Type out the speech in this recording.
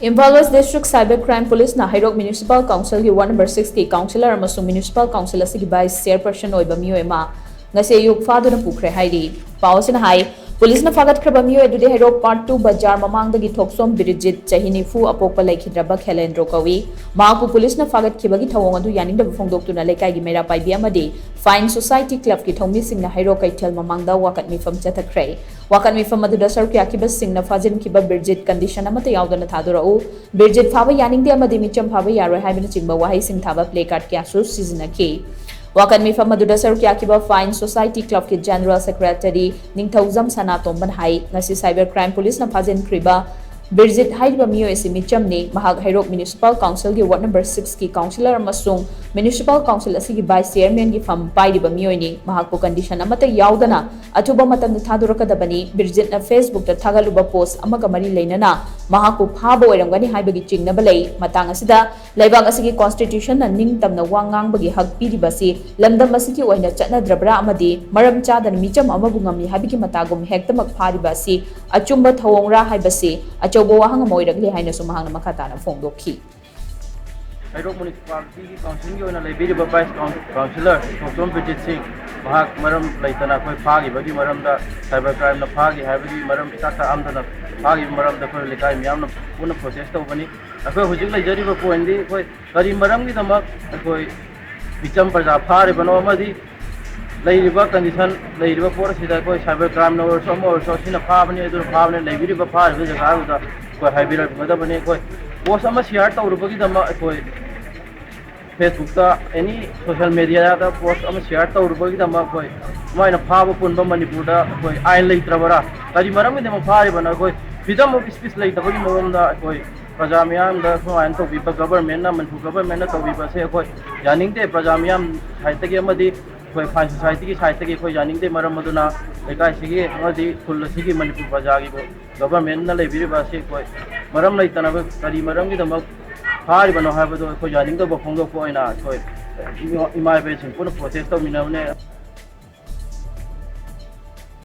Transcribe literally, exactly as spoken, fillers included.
Imphal west district cyber crime ꯄꯨꯂꯤꯁꯅ ꯍꯩꯔꯣꯛ municipal ꯀꯥꯎꯟꯁꯤꯜꯒꯤ ꯋꯥꯔꯗ ꯅꯝꯕꯔ ꯁꯤꯛꯁꯀꯤ ꯀꯥꯎꯟꯁꯤꯂꯔ ꯑꯃꯁꯨꯡ ꯃ꯭ꯌꯨꯅꯤꯁꯤꯄꯥꯜ ꯀꯥꯎꯟꯁꯤꯜ ꯑꯁꯤꯒꯤ ꯚꯥꯏꯁ ꯆꯦꯌꯔꯄꯔꯁꯟ ꯑꯣꯏꯕ ꯃꯤꯑꯣꯏ ꯑꯃ ꯉꯁꯤ ꯑꯌꯨꯛ ꯐꯥꯗꯨꯅ ꯄꯨꯈ꯭ꯔꯦ ꯍꯥꯏꯔꯤ꯫ ꯄꯥꯎ ꯑꯁꯤꯅ ꯍꯥꯏ, ꯄꯨꯂꯤꯁꯅ ꯐꯥꯒꯠꯈ꯭ꯔꯕ ꯃꯤꯑꯣꯏ ꯑꯗꯨꯗꯤ ꯍꯩꯔꯣꯛ ꯄꯥꯔꯠ ꯇꯨ ꯕꯖꯥꯔ ꯃꯃꯥꯡꯗꯒꯤ ꯊꯣꯛꯆꯣꯝ ꯕꯤꯔꯤꯖꯤꯠ, ꯆꯍꯤ ꯅꯤꯐꯨ, ꯑꯄꯣꯛꯄ ꯂꯩꯈꯤꯗ꯭ꯔꯕ ꯈꯦꯂꯦꯟꯗ꯭ꯔꯣ ꯀꯧꯏ꯫ ꯃꯍꯥꯛꯄꯨ ꯄꯨꯂꯤꯁꯅ ꯐꯥꯒꯠꯈꯤꯕꯒꯤ ꯊꯧꯑꯣꯡ ꯑꯗꯨ ꯌꯥꯅꯤꯡꯗꯕ ꯐꯣꯡꯗꯣꯛꯇꯨꯅ ꯂꯩꯀꯥꯏꯒꯤ ꯃꯩꯔꯥ ꯄꯥꯏꯕꯤ ꯑꯃꯗꯤ ꯐꯥꯏꯟ ꯁꯣꯁꯥꯏꯇꯤ ꯀ꯭ꯂꯕꯀꯤ ꯊꯧꯃꯤꯁꯤꯡꯅ ꯍꯩꯔꯣꯛ ꯀꯩꯊꯦꯜ ꯃꯃꯥꯡꯗ ꯋꯥꯀꯠ ꯃꯤꯐꯝ ꯆꯠꯊꯈ꯭ꯔꯦ꯫ ꯋꯥꯀꯠ ꯃꯤꯐꯝ ꯑꯗꯨꯗ ꯁꯔꯨꯛ ꯌꯥꯈꯤꯕꯁꯤꯡꯅ ꯐꯥꯖꯤꯟꯈꯤꯕ ꯕꯤꯔꯖꯤꯠ ꯀꯟꯗꯤꯁꯟ ꯑꯃꯠꯇ ꯌꯥꯎꯗꯅ ꯊꯥꯗꯣꯔꯛꯎ, ꯕꯤꯔꯖꯤꯠ ꯐꯥꯕ ꯌꯥꯅꯤꯡꯗꯦ ꯑꯃꯗꯤ ꯃꯤꯆꯝ ꯐꯥꯕ ꯌꯥꯔꯣꯏ ꯍꯥꯏꯕꯅꯆꯤꯡꯕ ꯋꯥꯍꯩꯁꯤꯡ ꯊꯥꯕ ꯄ꯭ꯂꯦ ꯀꯥꯔꯗ ꯀꯌꯥꯁꯨ ꯁꯤꯖꯤꯟꯅꯈꯤ꯫ ꯋꯥꯀꯠ ꯃꯤꯐꯝ ꯑꯗꯨꯗ ꯁꯔꯨꯛ ꯌꯥꯈꯤꯕ ꯐꯥꯏꯟ ꯁꯣꯁꯥꯏꯇꯤ ꯀ꯭ꯂꯕꯀꯤ ꯖꯦꯅꯔꯦꯜ ꯁꯦꯀ꯭ꯔꯦꯇꯔꯤ ꯅꯤꯡꯊꯧꯖꯝ ꯁꯅꯥꯇꯣꯝꯕꯅ ꯍꯥꯏ, ꯉꯁꯤ ꯁꯥꯏꯕꯔ ꯀ꯭ꯔꯥꯏꯝ ꯄꯨꯂꯤꯁꯅ ꯐꯥꯖꯤꯟꯈ꯭ꯔꯤꯕ ꯕꯤꯔꯖꯤꯠ ꯍꯥꯏꯔꯤꯕ ꯃꯤꯑꯣꯏ ꯑꯁꯤ ꯃꯤꯆꯝꯅꯤ꯫ ꯃꯍꯥꯛ ꯍꯩꯔꯣꯛ ꯃ꯭ꯌꯨꯅꯤꯁꯤꯄꯥꯜ ꯀꯥꯎꯟꯁꯤꯜꯒꯤ ꯋꯥꯔꯗ ꯅꯝꯕꯔ ꯁꯤꯛꯁꯀꯤ ꯀꯥꯎꯟꯁꯤꯂꯔ ꯑꯃꯁꯨꯡ ꯃ꯭ꯌꯨꯅꯤꯁꯤꯄꯥꯜ ꯀꯥꯎꯟꯁꯤꯜ ꯑꯁꯤꯒꯤ ꯚꯥꯏꯁ ꯆꯦꯌꯔꯃꯦꯟꯒꯤ ꯐꯝ ꯄꯥꯏꯔꯤꯕ ꯃꯤꯑꯣꯏꯅꯤ꯫ ꯃꯍꯥꯛꯄꯨ ꯀꯟꯗꯤꯁꯟ ꯑꯃꯠꯇ ꯌꯥꯎꯗꯅ ꯑꯊꯨꯕ ꯃꯇꯝꯗ ꯊꯥꯗꯣꯔꯛꯀꯗꯕꯅꯤ꯫ ꯕꯤꯔꯖꯤꯠꯅ ꯐꯦꯁꯕꯨꯛꯇ ꯊꯥꯒꯠꯂꯨꯕ ꯄꯣꯁ ꯑꯃꯒ ꯃꯔꯤ ꯂꯩꯅꯅ ꯃꯍꯥꯛꯄꯨ ꯐꯥꯕ ꯑꯣꯏꯔꯝꯒꯅꯤ ꯍꯥꯏꯕꯒꯤ ꯆꯤꯡꯅꯕ ꯂꯩ꯫ ꯃꯇꯥꯡ ꯑꯁꯤꯗ ꯂꯩꯕꯥꯛ ꯑꯁꯤꯒꯤ ꯀꯣꯟꯁꯇꯤꯇ꯭ꯌꯨꯁꯟꯅ ꯅꯤꯡꯇꯝꯅ ꯋꯥ ꯉꯥꯡꯕꯒꯤ ꯍꯛ ꯄꯤꯔꯤꯕ ꯑꯁꯤ ꯂꯝꯗꯝ ꯑꯁꯤꯒꯤ ꯑꯣꯏꯅ ꯆꯠꯅꯗ꯭ꯔꯕ꯭ꯔꯥ ꯑꯃꯗꯤ ꯃꯔꯝ ꯆꯥꯗꯅ ꯃꯤꯆꯝ ꯑꯃꯕꯨ ꯉꯝꯃꯤ ꯍꯥꯏꯕꯒꯤ ꯃꯇꯥꯒꯨꯝ ꯍꯦꯛꯇꯃꯛ ꯐꯥꯔꯤꯕ ꯑꯁꯤ ꯑꯆꯨꯝꯕ ꯊꯧꯑꯣꯡꯔꯥ ꯍꯥꯏꯕꯁꯤ ꯑꯆꯧꯕ ꯋꯥꯍꯪ ꯑꯃ ꯑꯣꯏꯔꯛꯂꯤ ꯍꯥꯏꯅꯁꯨ ꯃꯍꯥꯛꯅ ꯃꯈꯥ ꯇꯥꯅ ꯐꯣꯡꯗꯣꯛꯈꯤ꯫ ꯍꯩꯔꯣꯛ ꯃ꯭ꯌꯨꯅꯤꯁꯤꯄꯥꯂꯤꯇꯤꯒꯤ ꯀꯥꯎꯟꯁꯤꯜꯒꯤ ꯑꯣꯏꯅ ꯂꯩꯕꯤꯔꯤꯕ ꯚꯥꯏꯁ ꯀꯥꯎꯟ-, ꯀꯥꯎꯟꯁꯤꯂꯔ ꯊꯣꯛꯆꯣꯝ ꯕꯤꯔꯖꯤꯠ ꯁꯤꯡ, ꯃꯍꯥꯛ ꯃꯔꯝ ꯂꯩꯇꯅ ꯑꯩꯈꯣꯏ ꯐꯥꯈꯤꯕꯒꯤ ꯃꯔꯝꯗ, ꯁꯥꯏꯕꯔ ꯀ꯭ꯔꯥꯏꯝꯅ ꯐꯥꯈꯤ ꯍꯥꯏꯕꯒꯤ ꯃꯔꯝ ꯏꯆꯥ ꯇꯥꯛꯑꯝꯗꯅ ꯐꯥꯈꯤꯕ ꯃꯔꯝꯗ ꯑꯩꯈꯣꯏ ꯂꯩꯀꯥꯏ ꯃꯤꯌꯥꯝꯅ ꯄꯨꯟꯅ ꯄ꯭ꯔꯣꯇꯦꯁ ꯇꯧꯕꯅꯤ꯫ ꯑꯩꯈꯣꯏ ꯍꯧꯖꯤꯛ ꯂꯩꯖꯔꯤꯕ ꯄꯣꯏꯟꯗꯤ ꯑꯩꯈꯣꯏ ꯀꯔꯤ ꯃꯔꯝꯒꯤꯗꯃꯛ ꯑꯩꯈꯣꯏ ꯃꯤꯆꯝ ꯄ꯭ꯔꯖꯥ ꯐꯥꯔꯤꯕꯅꯣ ꯑꯃꯗꯤ ꯂꯩꯔꯤꯕ ꯀꯟꯗꯤꯁꯟ, ꯂꯩꯔꯤꯕ ꯄꯣꯠ ꯑꯁꯤꯗ ꯑꯩꯈꯣꯏ ꯁꯥꯏꯕꯔ ꯀ꯭ꯔꯥꯏꯝꯅ ꯑꯣꯏꯔꯁꯨ ꯑꯃ ꯑꯣꯏꯔꯁꯨ ꯑꯁꯤꯅ ꯐꯥꯕꯅꯤ, ꯑꯗꯨꯅ ꯐꯥꯕꯅꯤ, ꯂꯩꯕꯤꯔꯤꯕ ꯐꯥꯔꯤꯕ ꯖꯒꯥꯗꯨꯗ ꯑꯩꯈꯣꯏ ꯍꯥꯏꯕꯤꯔꯝꯒꯗꯕꯅꯤ꯫ ꯑꯩꯈꯣꯏ ꯄꯣꯁ ꯑꯃ ꯁꯤꯌꯥꯔ ꯇꯧꯔꯨꯕꯒꯤꯗꯃꯛ ꯑꯩꯈꯣꯏ ꯐꯦꯁꯕꯨꯛꯇ, ꯑꯦꯅꯤ ꯁꯣꯁꯤꯌꯦꯜ ꯃꯦꯗꯤꯌꯥꯗ ꯄꯣꯁ ꯑꯃ ꯁꯤꯌꯥꯔ ꯇꯧꯔꯨꯕꯒꯤꯗꯃꯛ ꯑꯩꯈꯣꯏ ꯁꯨꯃꯥꯏꯅ ꯐꯥꯕ ꯄꯨꯟꯕ ꯃꯅꯤꯄꯨꯔꯗ ꯑꯩꯈꯣꯏ ꯑꯥꯏꯟ ꯂꯩꯇ꯭ꯔꯕꯔꯥ? ꯀꯔꯤ ꯃꯔꯝꯒꯤꯗꯃꯛ ꯐꯥꯔꯤꯕꯅꯣ? ꯑꯩꯈꯣꯏ ꯐ꯭ꯔꯤꯗꯝ ꯑꯣꯐ ꯁ꯭ꯄꯤꯆ ꯂꯩꯇꯕꯒꯤ ꯃꯑꯣꯡꯗ ꯑꯩꯈꯣꯏ ꯄ꯭ꯔꯖꯥ ꯃꯤꯌꯥꯝꯗ ꯁꯨꯃꯥꯏꯅ ꯇꯧꯕꯤꯕ, ꯒꯚꯔꯟꯃꯦꯟꯅ, ꯃꯅꯤꯄꯨꯔ ꯒꯚꯔꯟꯃꯦꯟꯅ ꯇꯧꯕꯤꯕ ꯑꯁꯦ ꯑꯩꯈꯣꯏ ꯌꯥꯅꯤꯡꯗꯦ꯫ ꯄ꯭ꯔꯖꯥ ꯃꯤꯌꯥꯝ ꯁꯥꯏꯠꯇꯒꯤ ꯑꯃꯗꯤ ꯑꯩꯈꯣꯏ ꯐꯥꯏꯟ ꯁꯣꯁꯥꯏꯇꯤꯒꯤ ꯁꯥꯏꯠꯇꯒꯤ ꯑꯩꯈꯣꯏ ꯌꯥꯅꯤꯡꯗꯦ꯫ ꯃꯔꯝ ꯑꯗꯨꯅ ꯂꯩꯀꯥꯏꯁꯤꯒꯤ ꯑꯃꯗꯤ ꯈꯨꯜ ꯑꯁꯤꯒꯤ ꯃꯅꯤꯄꯨꯔ ꯄ꯭ꯔꯖꯥꯒꯤ ꯒꯚꯔꯟꯃꯦꯟꯅ ꯂꯩꯕꯤꯔꯤꯕ ꯑꯁꯤ ꯑꯩꯈꯣꯏ ꯃꯔꯝ ꯂꯩꯇꯅ ꯀꯔꯤ ꯃꯔꯝꯒꯤꯗꯃꯛ ꯐꯥꯔꯤꯕꯅꯣ ꯍꯥꯏꯕꯗꯨ ꯑꯩꯈꯣꯏ ꯌꯥꯅꯤꯡꯗꯕ ꯐꯣꯡꯗꯣꯛꯄ ꯑꯣꯏꯅ ꯑꯩꯈꯣꯏ ꯏꯃꯥ ꯏꯕꯦꯟꯁꯤꯡ ꯄꯨꯟꯅ ꯄ꯭ꯔꯣꯇꯦꯁ ꯇꯧꯃꯤꯟꯅꯕꯅꯦ꯫